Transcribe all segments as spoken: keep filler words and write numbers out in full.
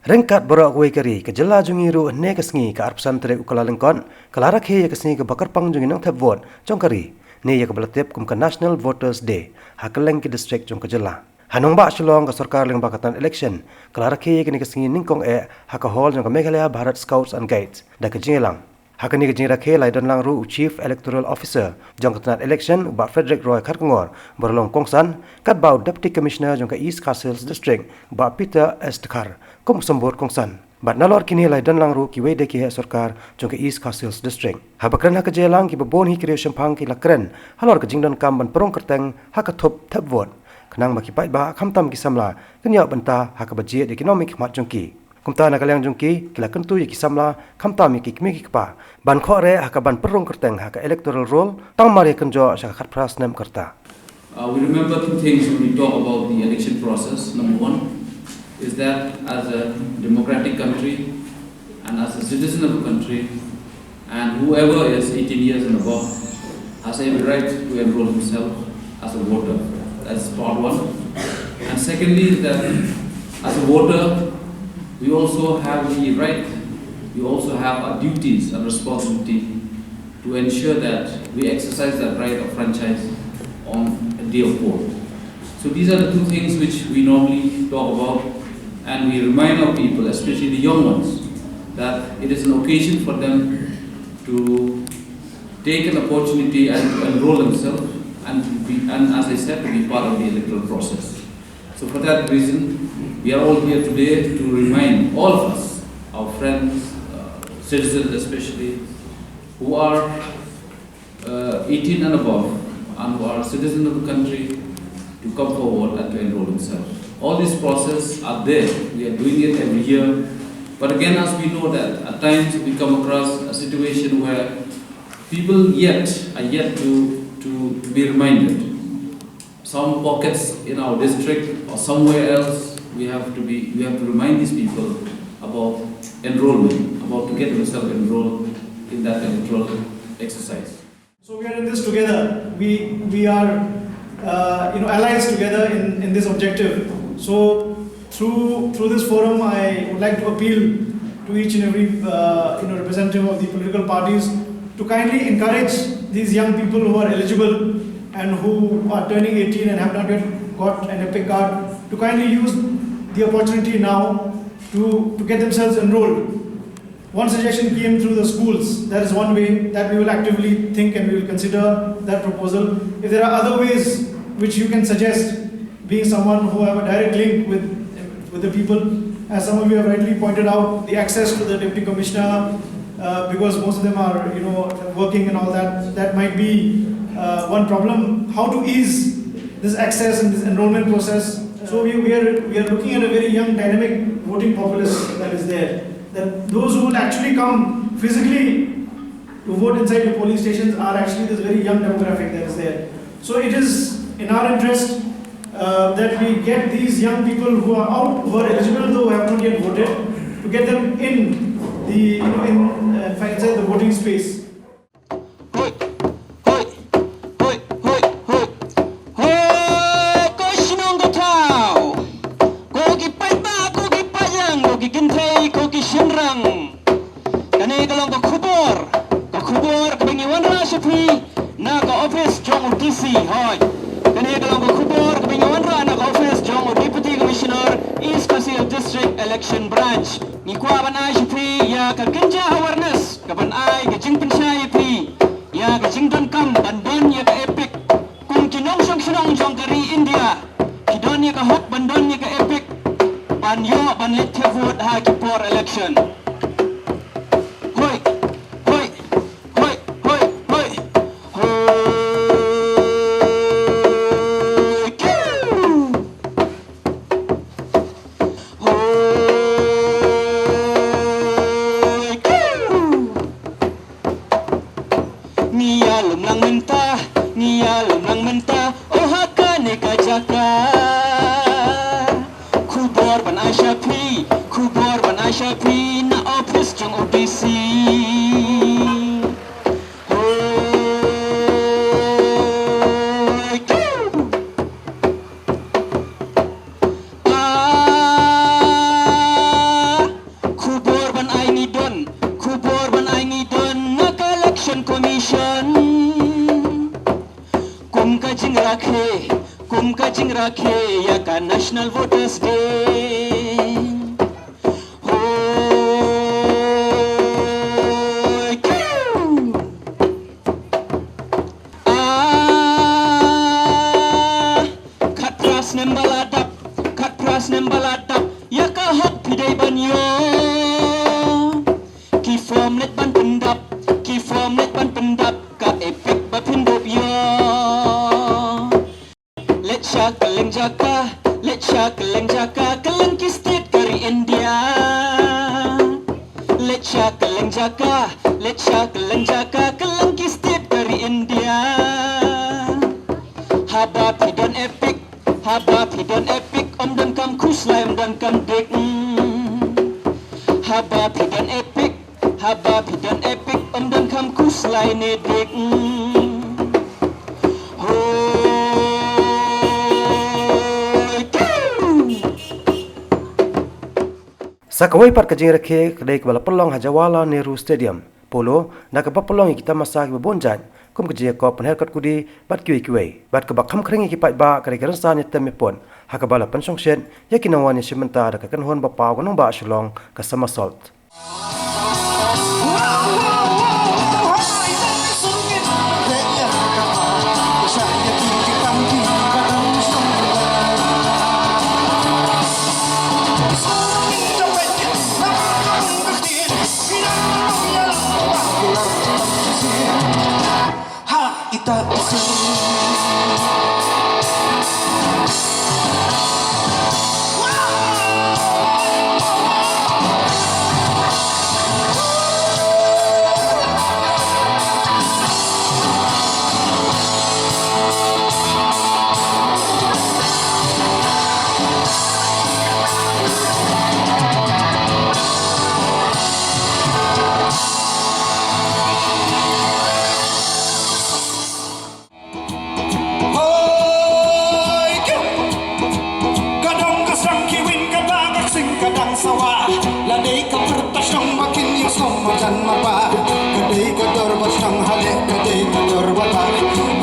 Ryngkat baroh kawei ka ri, ka jylla jong ngi ruh hynne ka sngi ka arphew san tarik u Kyllalyngkot ka la rakhe ïa ka sngi kaba kyrpang jong ki nongthep vote jong ka ri, ne ïa kaba la tip kum ka National Voters Day ha kylleng ki district jong ka jylla. Ha nongbah Shillong, ka sorkar lyngba ka tnat election ka la rakhe ïa kane ka sngi nyngkong eh ha ka hall jong ka Meghalaya Bharat Scouts and Guides da ka jingïalang. Ha kane ka jingrakhe la ïadon lang ruh u Chief Electoral Officer jong ka tnat election, u Bah Frederick Roy Kharkongor, ba la long kongsan, katba u Deputy Commissioner jong ka East Khasi Hills District, u Bah Peter S Dkhar, kum u symbud kongsan. Bad nalor kine la ïadon lang ruh kiwei de ki heh sorkar jong ka East Khasi Hills District. Haba kren ha ka jingïalang, kiba bun hi ki riewshemphang ki la kren halor ka jingdonkam ban pynrung kyrteng ha ka thup thep vote, khnang ba ki paidbah khamtam ki samla kin ïoh bynta ha kaba jied ïa ki nongmihkhmat jong ki. Kumta na ka liang jong ki, ki la kyntu ïa ki samla khamtam ïa ki kmie ki kpa ban khohreh ha kaban pynrung kyrteng ha ka electoral roll tang mar ïa kynjoh sha ka khatphra snem ka rta. Uh, we remember two things when we talk about the election process. Number one is that as a democratic country and as a citizen of a country, and whoever is eighteen years and above has every right to enroll himself as a voter. That's part one. And secondly, is that as a voter, we also have the right, we also have our duties and responsibility to ensure that we exercise that right of franchise on a day of poll. So these are the two things which we normally talk about, and we remind our people, especially the young ones, that it is an occasion for them to take an opportunity and to enroll themselves and to be, and as I said, to be part of the electoral process. So for that reason, we are all here today to remind all of us, our friends, uh, citizens especially, who are uh, eighteen and above and who are citizens of the country to come forward and to enroll themselves. All these processes are there. We are doing it every year. But again, as we know that at times we come across a situation where people yet are yet to, to, to be reminded. Some pockets in our district or somewhere else, we have to be, we have to remind these people about enrollment, about to get themselves enrolled in that electoral exercise. So we are in this together. We, we are, uh, you know, allies together in, in this objective. So through, through this forum, I would like to appeal to each and every, uh, you know, representative of the political parties to kindly encourage these young people who are eligible and who are turning eighteen and have not yet got an EPIC card to kindly use the opportunity now to, to get themselves enrolled. One suggestion came through the schools. That is one way that we will actively think and we will consider that proposal. If there are other ways which you can suggest, being someone who have a direct link with, with the people, as some of you have rightly pointed out, the access to the deputy commissioner, uh, because most of them are, you know, working and all that, that might be, uh, one problem. How to ease this access and this enrollment process? So we, we are, we are looking at a very young, dynamic voting populace that is there. That those who will actually come physically to vote inside the polling stations are actually this very young demographic that is there. So it is in our interest, uh, that we get these young people who are out, who are eligible though have not yet voted, to get them in the, you know, in, uh, inside the voting space. Hoi, hoi, hoi, hoi, hoi. Hoi, ko shnong ko thaw. Ko ki paidbah, ko ki paidlang, ko ki kynthei, ko ki shynrang. Kane ka long ka khubor, ka khubor kaba ngi wanrah sha phi na ka office jong u D C, hoi. Kane ka long ka khubor kaba ngi wanrah na ka office jong u Deputy Commissioner, East Khasi Hills District Election Branch. Ngi kwah ban ai sha phi ïa ka kynja awareness, kaban ai ka jingpynshai ïa phi ïa ka jingdonkam ban don ïa ka EPIC. Kum ki nongshong shnong jong ka ri India, ki don ïa ka hok ban don ïa ka EPIC, ban ïoh ban leit thep vote ha ki por election. Hoi, hoi, hoi, hoi, hoi. Hoi, kiu. Hoi, kiu. Ngi ïalum lang mynta, ngi ïalum lang mynta, oh ha kane ka jaka. Khubor ban ai sha phi, khubor ban ai sha phi na office jong u D C. Hoi, kiu. Ah, Rakhe ïa ka National Voters Day. Hoi kiu. Ah, khatphra snem ba la dap, khatphra snem ba la dap, ïa ka hok phi dei ban ïoh. Ki form leit ban pyndap, ki form leit ban pyndap, ka EPIC ba phin dup ïoh. Leit sha kylleng jaka, leit sha kylleng jaka, kylleng ki state ka ri India. Leit sha kylleng jaka, leit sha kylleng jaka, kylleng ki state ka ri India. Haba phi don EPIC, haba phi don EPIC, ym donkam khuslai, ym donkam dik. Haba phi don EPIC, haba phi don EPIC, ym donkam khuslai ne dik. Hoi kiu. Sa kawei pat ka jingrakhe ka dei kaba la pynlong ha Jawaharlal Nehru Stadium, Polo, da kaba pynlong ïa ki tamasa kiba bun jait, kum ka jingïakop pynher kot kudi bad kiwei kiwei. Bad kaba kham khring ïa ki paidbah ka dei ka rynsan ïatem ïapud, ha kaba la pynshongshit ïa ki nongwan ïashim bynta da ka kynhun ba paw ka nongbah Shillong, ka Somersault. Ha, ita isu. Hoi kiu. Ka dong ka sdang ki win ka ba ka sing ka dang sawa. La dei ka pyrta shnong ba kin ïa sngom marjan marba. Ka dei ka dor ba shnong hale ka dei ka dor ba ba.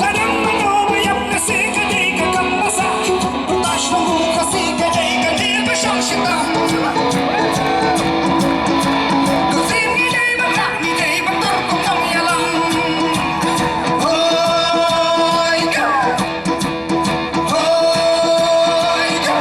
La dang ka dor ba ïap ka si ka dei ka kam ba sa. Pyrta shnong bu ka si ka dei ka dei ka shong shita. Ka si ngi dei ba ka ngi dei ba tor ko kam ïalam. Hoi ka. Hoi ka.